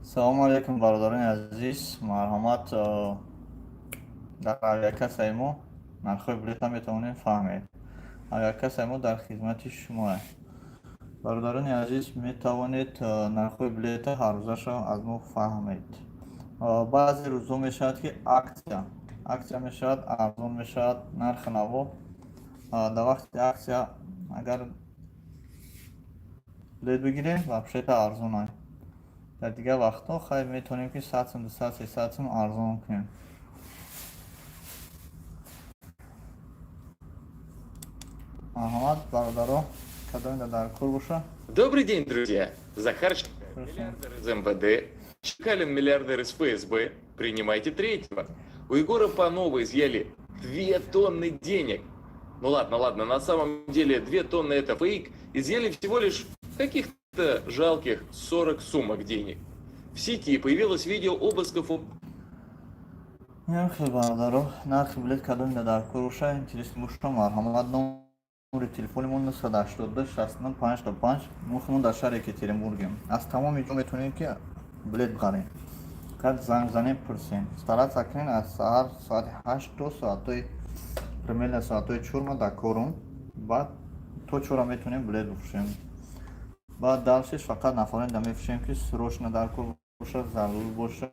Салому алейкум, бародарони азиз, марҳамат, дар авиакассаи мо нархҳои билета метавонем фаҳмед. Авиакассаи мо дар хизмати шумоа. Бародарони азиз, метавонед нархҳои билета ҳаррӯзаша аз мо фаҳмед. Баъзе рӯзҳо мешавад, ки акция мешавад, арзон мешавад нархи наво. Дар вақти акция агар билет бигирем, вообще-то арзон. Дар дигар вақтҳо хайр, метавонем, ки 100 сум, 200, 300 сум арзон кунем. Марҳамат, бародаро, кадоме дар кор боша. Добрый день, друзья! Захарченко, миллиардер из МВД, Чекалин, миллиардер из ФСБ. Принимайте третьего. У Егора Панова изъяли 2 тонны денег. Ну ладно, ладно, на самом деле 2 тонны — это фейк. Изъяли всего лишь каких-то жалких 40 сумок денег. В сети появилось видео обысков у Хел, бародаро, нархи билет кадоме дар кор боша, интерес боша, марҳамат, номери телефони мо 982 69 55. Мо худмон дар шаҳри Екатеринбургем. Аз тамоми ҷо метавонем, ки билет бихарем. Қад занг занем, пурсем. Стараться кунем, аз саҳар соати 8 то соатҳои, примерно соатҳои 4 ма дар корум, баъд то 4 метавонем билет бифурӯшем. Баъд дальше ш фақат нафароне да мефурӯшем, ки срочно дар кор боша, зарур боша.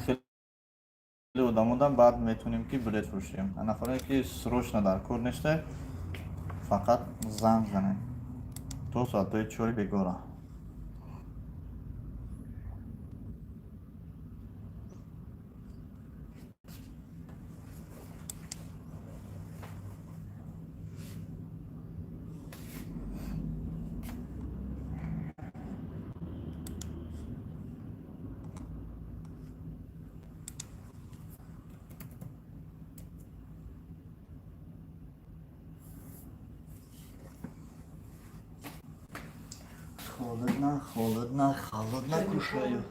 Хеле одамода баъд метавонем, ки билет фурӯшем. Нафароне, ки срочно дар кор неста, фақат занг занем то соатҳои 4 бегора. Холодно, холодно, холодно, кушаю.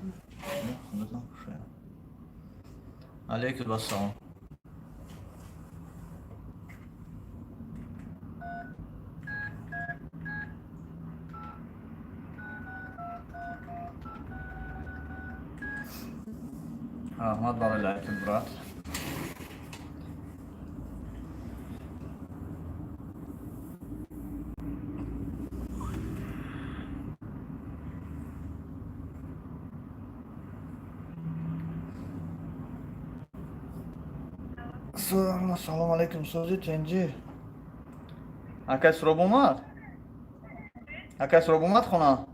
Холодно, кушаю. Алейкум ассалом. Раҳмат барои лайкит, брат. Салому алейкум, сӯзи тинҷӣ? Акай Суроб омад? Акай Суроб омад хона?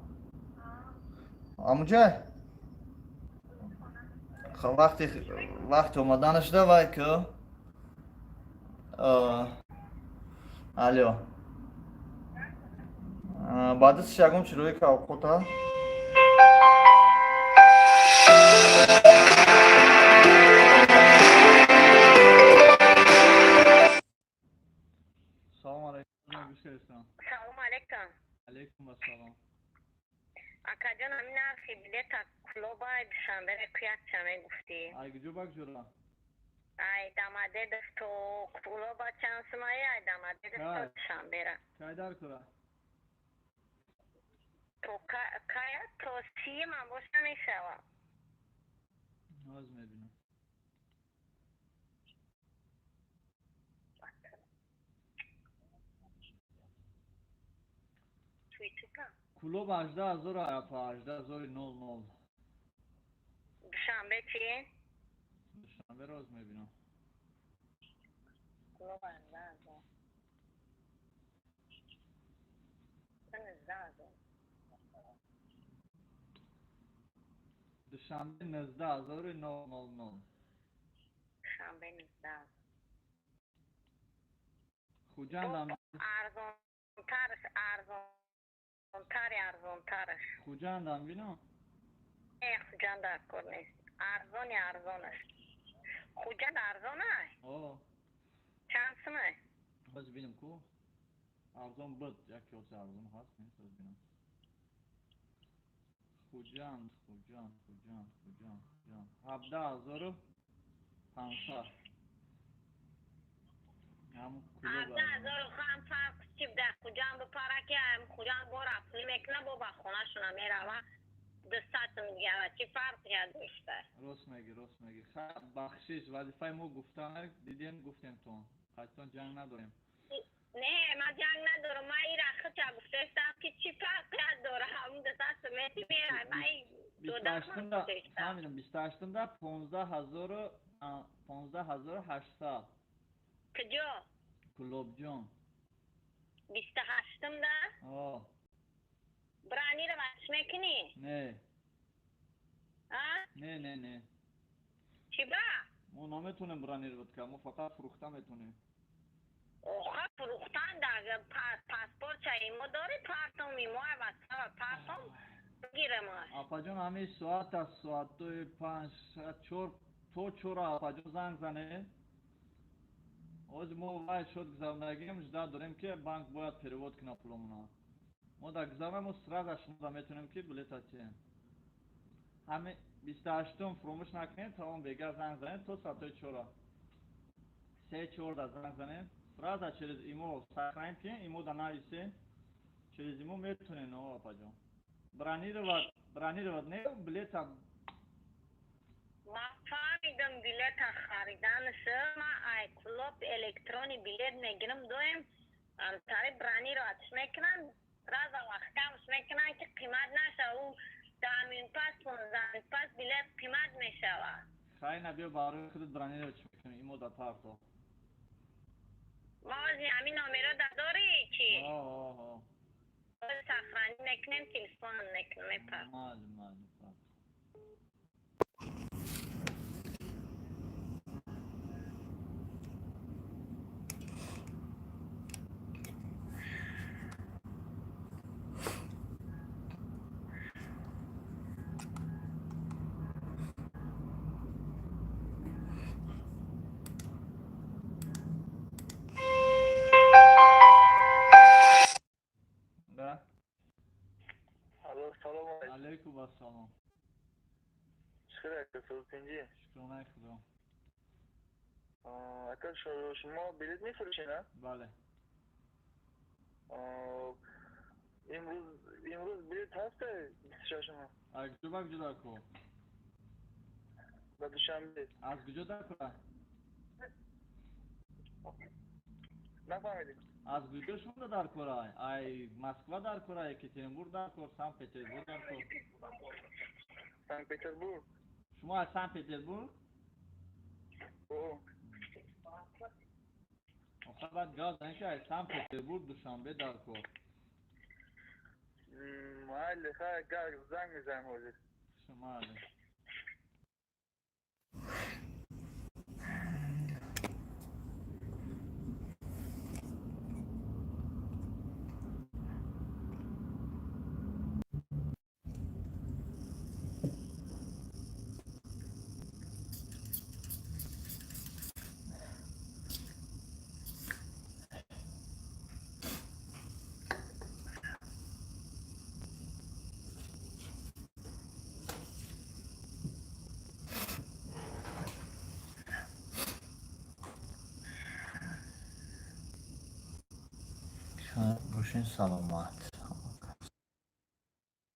Амуҷай? Вақти омаданашда вай ку, алё, баъдисш ягон чи рӯи кавқота. Салому алейкум. Салому алейкум. Алейкум ассалом. Акаҷон, ҳамин нархи билета Кӯлоба, Душанбере куякча мегуфтӣ? Ай куҷо ба куҷора? Ай Домодедово то Кӯлоба чанд сумаи, ай Домодедово то Душанбера? Кай дар кора? То кая, то 30-ман боша мешава. Ҳоз мебинам. Кӯлоб 18 000, апа, 18 000. Душанбе чи? Душанбе роз мебинам. Кӯлоб 18 000, 19 000. Душанбе 19 000. Душанбе 19. Хуҷандам. Арзонтарш, арзонтари арзонтараш. Хуҷандам бинам. Не, Хуҷанд дар кор нест, арзони арзонаш. Хуҷанд арзон ай? Чанд сумай? Ҳоз бинам ку. Арзон буд, як киоси арзон ҳаст, нест, ҳоз бинам. Хуҷанд, Хуҷанд, Хуҷанд, Хуҷанд, Хуҷанд 17 500. Ҳамун Кӯлоб. 17 000 хам фарқ чи? Дар Хуҷанд бипара, ки Хуҷанд бора пулӣ мекуна, бо ба хонашона мерава. 200 сум дига чӣ фарқия дошта? Рост мегӣ, рост мегӣ. Бахшиш, вазифаи мо гуфтан, дидем, гуфтем тон. Қайтон ҷанг надорем. Не, ман ҷанг надорам. Ман ира хуча гуфтаистам, ки чӣ фарқият дора? Ҳамун 200 сум мети мерай. Ман фаҳмидам, 28-да 15,800. Куҷо? Кулобҷон. 28-да? О. Бронировать мекунӣ? Не. А? Не, не, не. Чӣ ба? Мо наметонем бронировать кард, мо фақат фурӯхта метонем. Оха, фурӯхтан паспортча имо дори, партом имо авасава партом бигирам. Апаҷон, ҳамин соат аз соатҳои 5, 4 то 4 апаҷон занг занед. Ҳозир мо вай шод гузаронагим, ждать дорем, ки банк бояд перевод кунад пуломона. Мо дар гузарона мо сразу шумо метавонем, ки билета тиҳем. Ҳамин 28-ум фуромӯш накунед, тамом, бега занг занед то соатҳои 4. 3-4 да занг занед. Сразу через имо сохранить кунед, имо да нависед. Через имо метавонед, о, апаҷон. Бронировать, бронировать не, билета. Ман фаҳмидам, билета хариданаш, ман ай клуб электрони билет мегирам, доим амтари бронировать мекунам, сразу вақтамш мекунам, ки қимат нашава. Ӯ 10 минут пас, 15 минут пас билет қимат мешавад. Хай, на, биё, барои худат бронировать мекунем, имо да парто. Ма ҳозир ҳамин номеро да дорӣ чӣ? О. Сохранить мекунем, телефоном мекунем, мепар. Майли, майли. Да. Алло, салом алейкум. Алейкум ассалом. Чӣ ака, сӯзтинҷӣ? Шукронаи Худо. Ака, шумо билет мефурӯшед, а? Бале. Имрӯз билет ҳаст, 26-ума? Аз куҷо ба куҷо дар кор? Ба Душанбе. Аз куҷо дар кора? Нафаҳмидем. Аз куҷо шумо дар кора? Ай Москва дар кора, Екатеринбург дар кор, Санкт Петербург дар кор? Санкт Петербург. Шумо аз Санкт Петербург? О. Охир баъд гап занед, ки аз Санкт Петербург Душанбе дар кор. Майли, хай, занг мезанем ҳозир. Майли. Бошин саломат.